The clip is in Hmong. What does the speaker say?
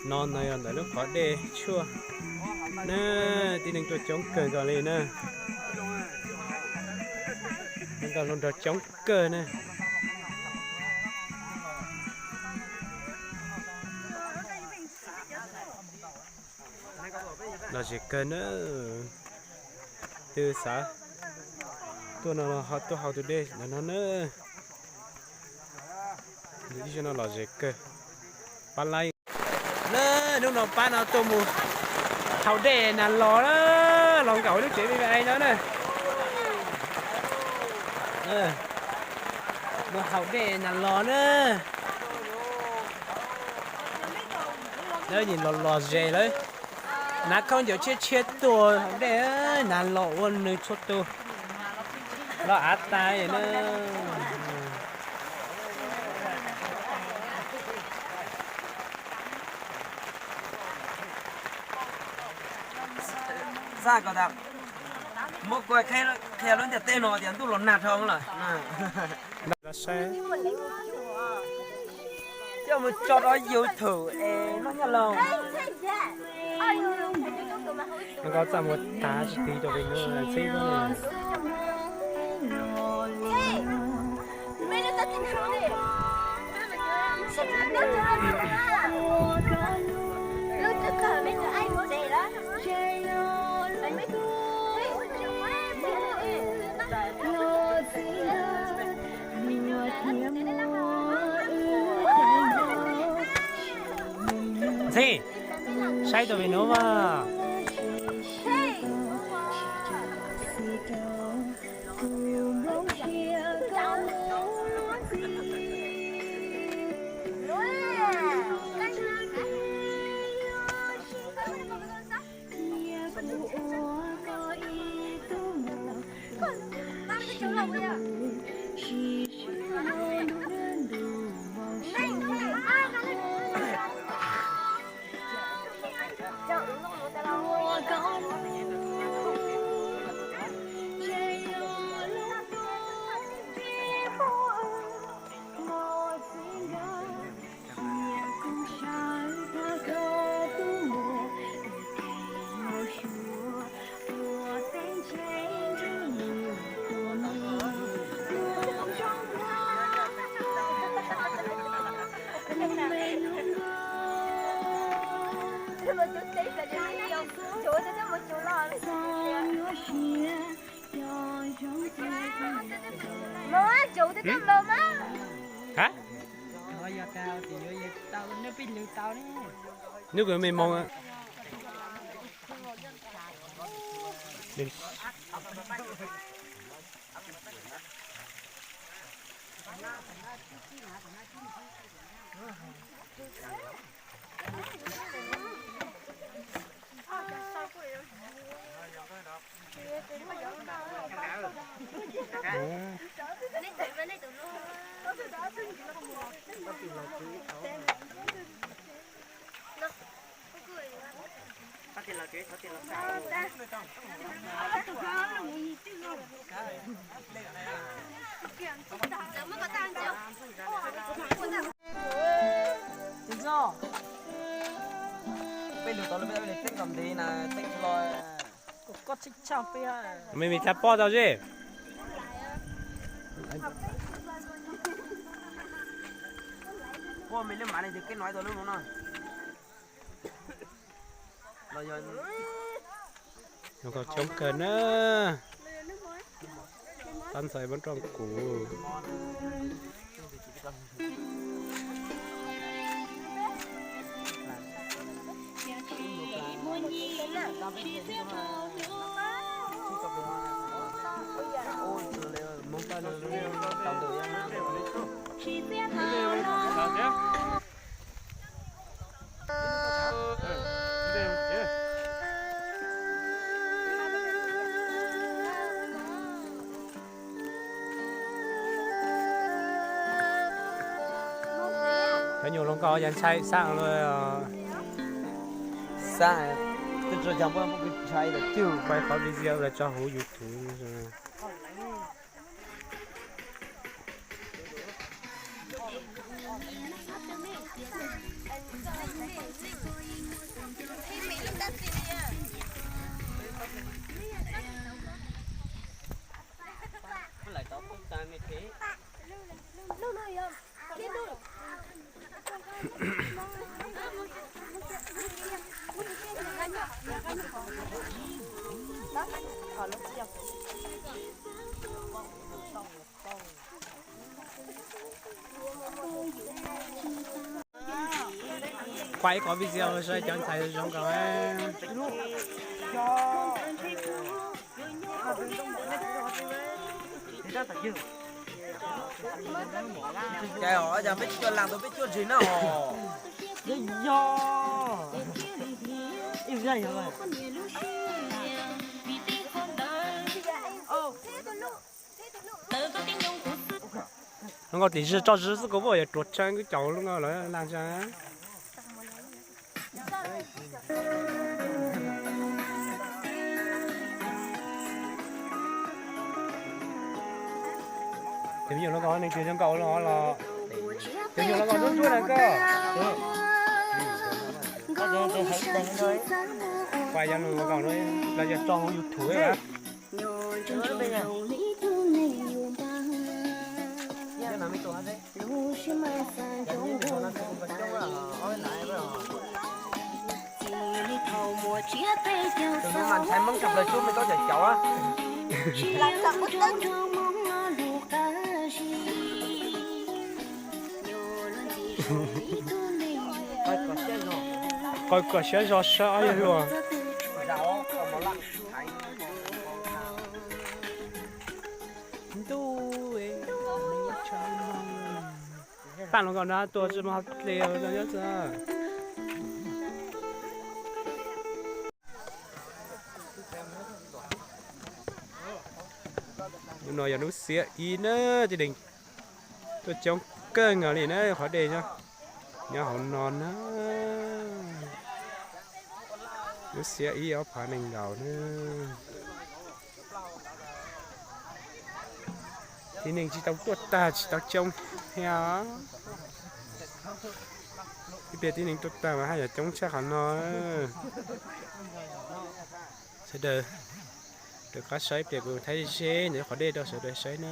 No no yog ntawm lub qhov dej tshuaj na, tib neeg tuaj coob kawg nkaus li na. Neeg nkaus hluas nraug coob kawg na. Lom zem kawg na. Twb xav tuaj no ho tuaj haus tus dej ntawm no na. Ib zaug no lom zem kawg. Pab laib na, hnub no pab no tuaj mus haus dej Nas Los na, los nkaum lub tsev me me no na. Mus haus dej Nas Los na. Lawv nim los lom zem lawm. Hnav khaub ncaws tshiab tshiab tuaj haus dej Nas Los ua nws txhua tus. Los av tas na. Xav kom tas muab kuv qhia lub ntiaj teb no tias ntuj los nag dhau lawm. Coj mus tso rau YouTube es noj nyob laus. Nkauj txaj muag tav tsis tig rau pem no ntxhib. Ntxhib, saib tus me nub mas. Hab? Nub kws me moos. Peb lug tau lub peb li teeb kom ntev na, teeb tsis los. Me me tsa pob tau zeb. Puab me lub mav ne ces keb no ib tug lub no no. Los yog coob kawg na. Tab ntxhais muab roj kuv. Cov nyuam hluas nkauj yog ntshai xab luaj. Xab, twb tsis yog muaj muaj ntshai los cwg pais qhov video los tso hauv YouTube. Quay ib qho video saib cov ntxhais zoo nkaus. Cas peb tsis coj las tau peb cuab ntses na os. Yog, yog. Lub nkauj tim zig tso zig xwb kuv pom yuav ruam tshaj kuv caum lub nkauj lawv lag ntsa. Tus me nyuam lub nkauj neeg twg zoo nkauj los los. Tus me nyuam lub nkauj ntsuab ntsuab na koj. Pais yog lub nkauj no los yog tso hauv YouTube. Tus no mas ntshai Hmoob tshaj plaws, tsuas me tub cov caum. Qaug kom siab zog sab ob yawg hluas. Ntuj, paj los kom no tuaj tsis muaj hauv dlej no nyob txog. Hnub no yog hnub xiab ib na, tib neeg tuaj coob kawg nkaus li na, qhov dej nyob hauv no na. Hnub xiab ib ob phav nees nkaum na. Tib neeg tsis tau tuaj tag, tsis tau coob thiab. Ib pliag tib neeg tuaj tag mas haj yam coob tshaj qhov no. Sawv daws rov qab saib ib pliag kuv thaij ze ntawm qhov dej rau sawv daws saib na.